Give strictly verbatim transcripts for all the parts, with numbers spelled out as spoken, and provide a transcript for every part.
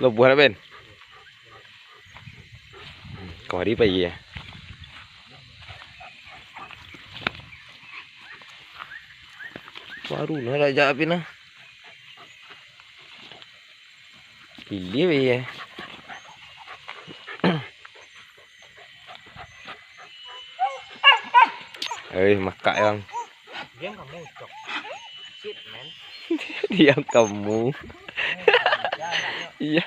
Lo buah lah, Ben. Kamari pagi ya. Baru nah dak jak api nah. Pilih bae. Eh, makak, Bang. Diam kamu, Cok. Shit, man. Diam kamu. Iya.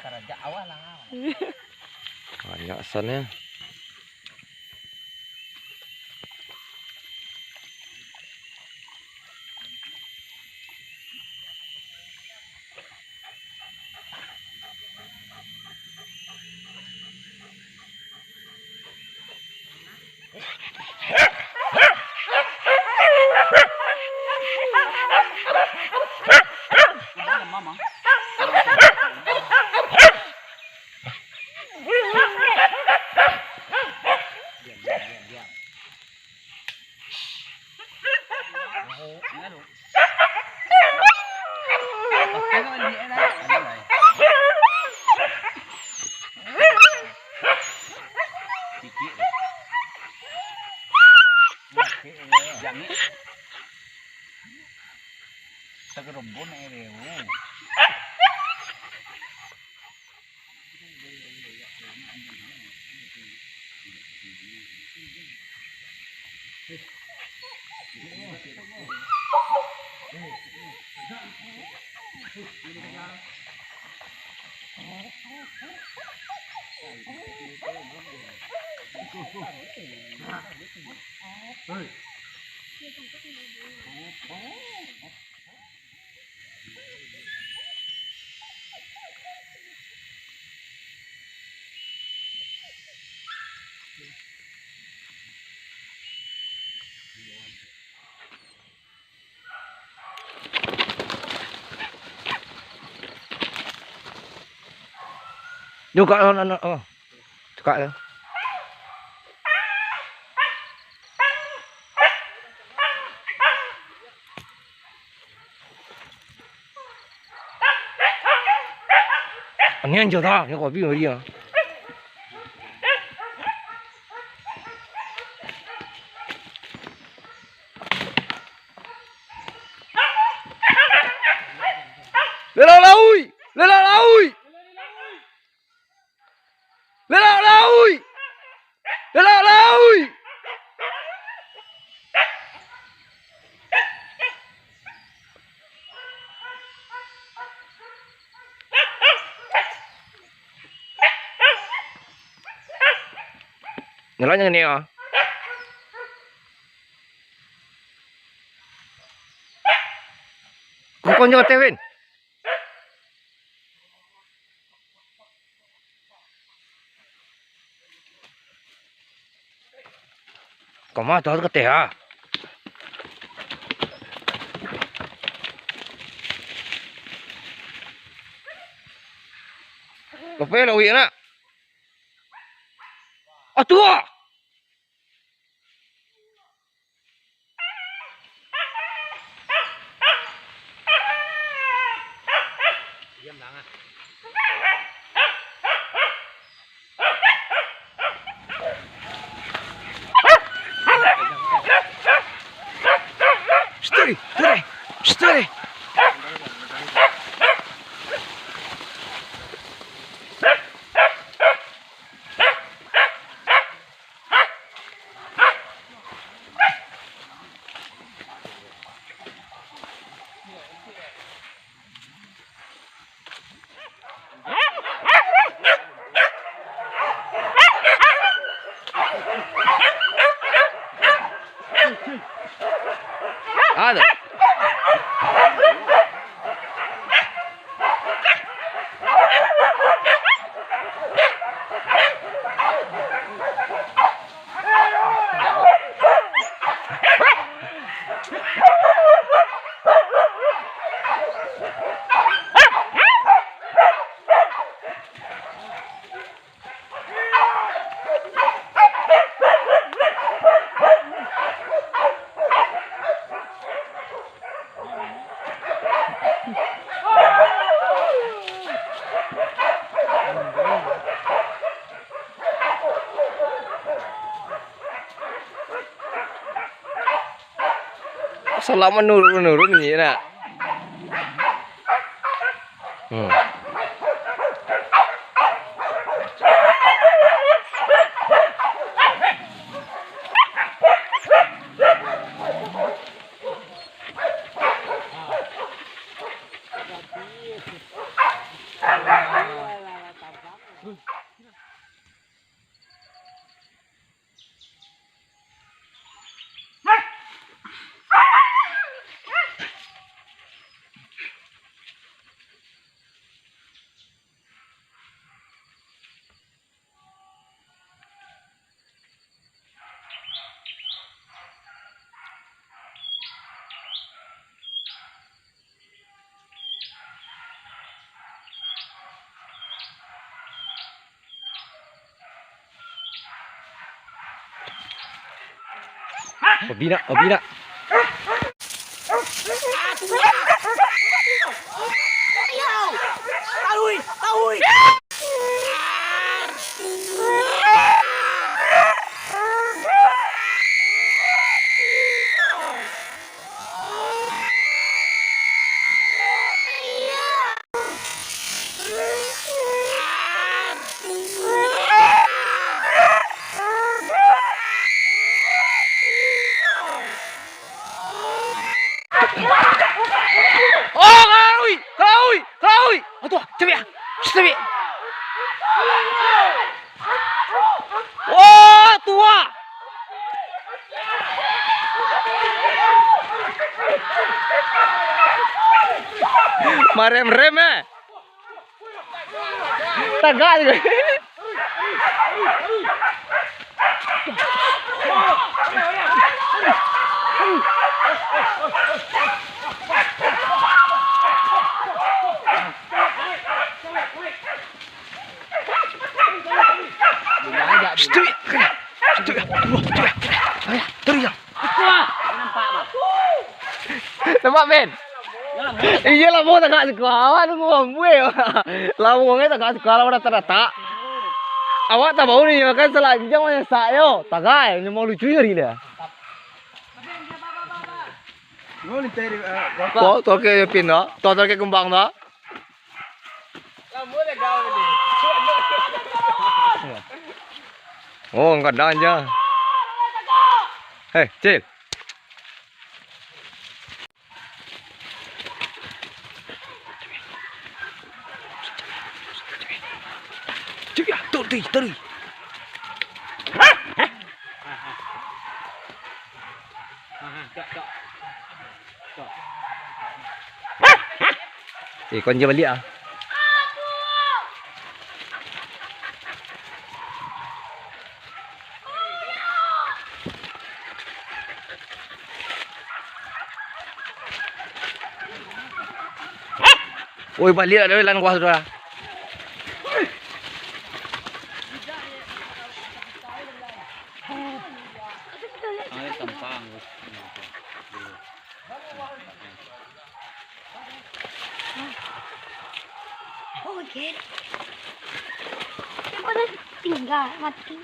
Banyak asannya. Juga, oh, no, no, oh. Cakak tu. Ni anjir tak? Ni kopi hari ah. Lelak lauik! Lelak lauik! Lelak lauik! Lelak lauik! Nyo lah nyo ni ah. Kau konyo Tewin. Kama tu harus keteh ah. Lepas lah uik nak. Ah, tu ah. Stay, stay, stay. Salah manurun-nurun ni nak. Hmm. Obi nak, obi nak. Oh, kalawui, kalawui, kalawui. Aduh, cabiak, cabiak. Wah, tua. Marem-rem, eh. Tagak jugo. Satu, kena. Satu, dua, tiga, kena. Ayo, terus, Jang. Nampak, Ben? Iyo lah, bos, tagak siko. Awak tunggu mambuih. Lamo ngai tagak siko, lah datak-datak. Awak tabau ni, makan salak kijang manyasak yo. Tagai, nyo mau lucu nyari dia. Ko, tu oke, Pin, tu. Tu, tu oke, kembang, tu. Oh, angkat tangan je. Hei, Cil. Cik, ya, tarik, tarik. Eh, kau anjing baliak ah. Oi, baliak dah lan kuah tu lah. Oh, okay. Yang pada tinggal mati.